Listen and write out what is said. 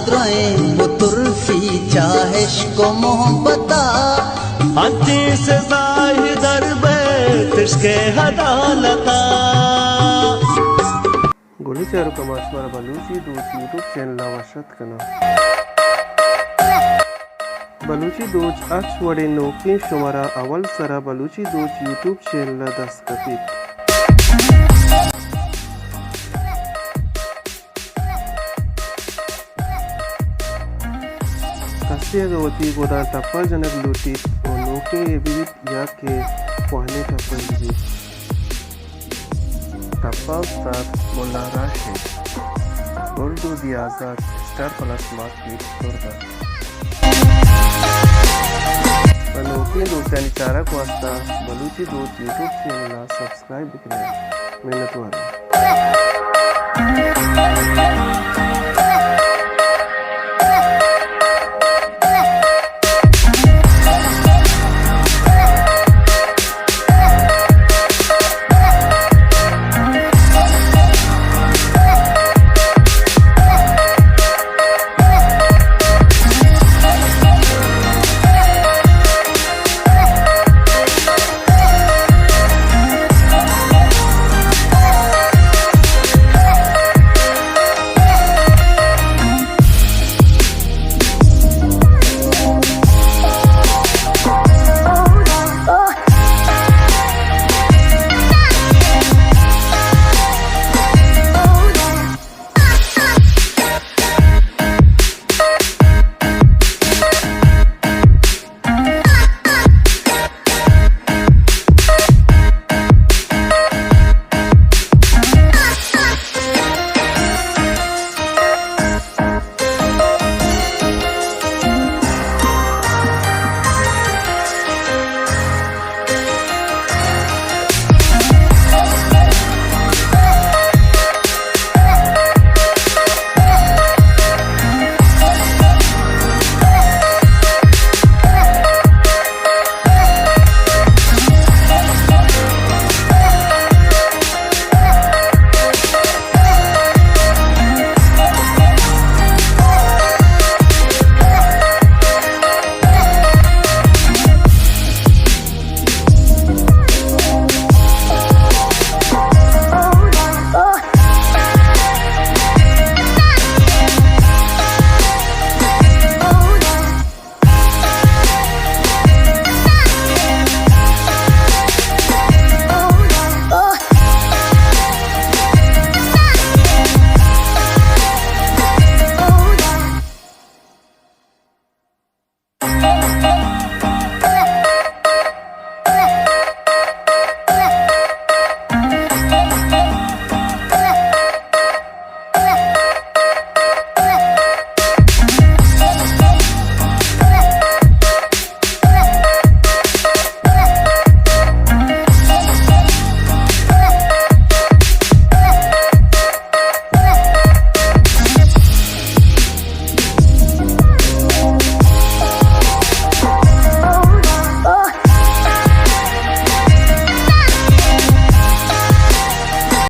درائیں بترفی چاہش کو محبتا۔ انتی سزائی در بیت عشق عدالتا۔ گلیں چاروکاں، ما شمارا بلوچی دوچ یوٹیوب چینل ءَ وش اتک کناں۔ بلوچی دوچ ہرچ وڑیں نوکیں شمارا اول سرا بلوچی دوچ یوٹیوب چینل ءَ دست کپیت۔ کسے اگاں وتی گداں ٹپا جنگ لوٹیت و نوکیں یے بیت یا کہ کوہنیں ٹپا یے بیت، ٹپا استاد ملا راشد، گلدودی آزات، اسٹار پلس مارکیٹ، زرگر۔ پہ نوکیں دوچانی چارگ واستا بلوچی دوچ یوٹیوب چینل ءَ سبسکرائب بکنیں۔ منتوار۔